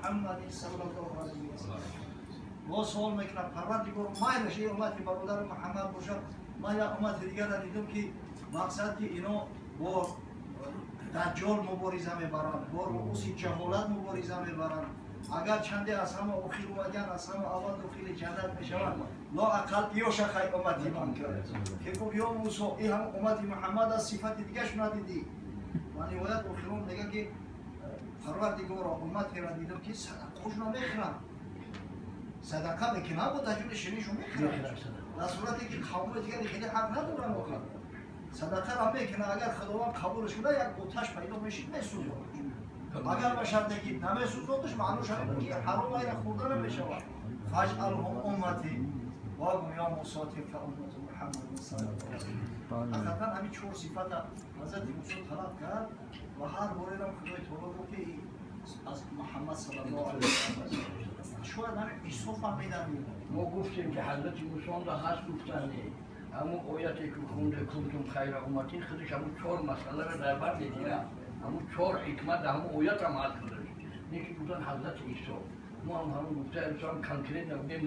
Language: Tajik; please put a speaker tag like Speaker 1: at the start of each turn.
Speaker 1: Муҳаммад саллаллоҳу алайҳи васаллам. Ва суол мекунад: Парвардигор, майлаш ин уммати бародари Муҳаммад бошад, ман як уммати дигарро дидам, ки мақсад ки ино бо Даҷҷол мубориза мебаранд, бо рууси ҷаҳолат мубориза мебаранд. Агар чанде аз ҳама охир омадян, аз ҳама аввал дохили ҷаннат мешаванд, лоақал иёша хай уммати ман кард. Ки гуфт: ё Мусо, ин ҳам уммати Муҳаммад аст, сифати дигараш надидӣ. Ва ниҳоят охирон мегӯяд, ки Парвардигоро, умматеро дидам, ки садақашонро мехӯранд. Садақа мекунанд, бо таҷули шинишон мехӯранд, дар сурате ки қавмҳои дигаре хеле ҳақ надоранд. Охир садақаро мекунанд, агар Худованд қабулш кунад, як оташ пайдо мешид, месӯзонад. Агар ба шарте ки намесӯзонадш, маънош ҳамин ки ҳаром айра хӯрда намешавад. Фаҷъалҳум уммати. Ва гум: ё Мусо, тилка уммату Муҳаммадин саллаллоҳу алайҳи васаллам. Ҳақиқатан ҳамин чор сифата Ҳазрати Мусо талаб кард ва ҳар борерам Худои Таоло гуфт, ки аз Муҳаммад саллаллоҳу алайҳи васаллам. Шояд ҳамин Исо фаҳмидан.
Speaker 2: Мо гуфтем, ки Ҳазрати Мусо ҳаст гуфтане, ҳамун ояте ки хунде, кунтум хайра умматин, худаш ҳамун чор масъаларо дар бар мегирад. Ҳамун чор ҳикмат дар ҳамун оят ҳам ҳаст худаш. Не ки гуфтан Ҳазрати Исо, мо ҳам ҳамун гуфта ҳам конкретно гуфтем.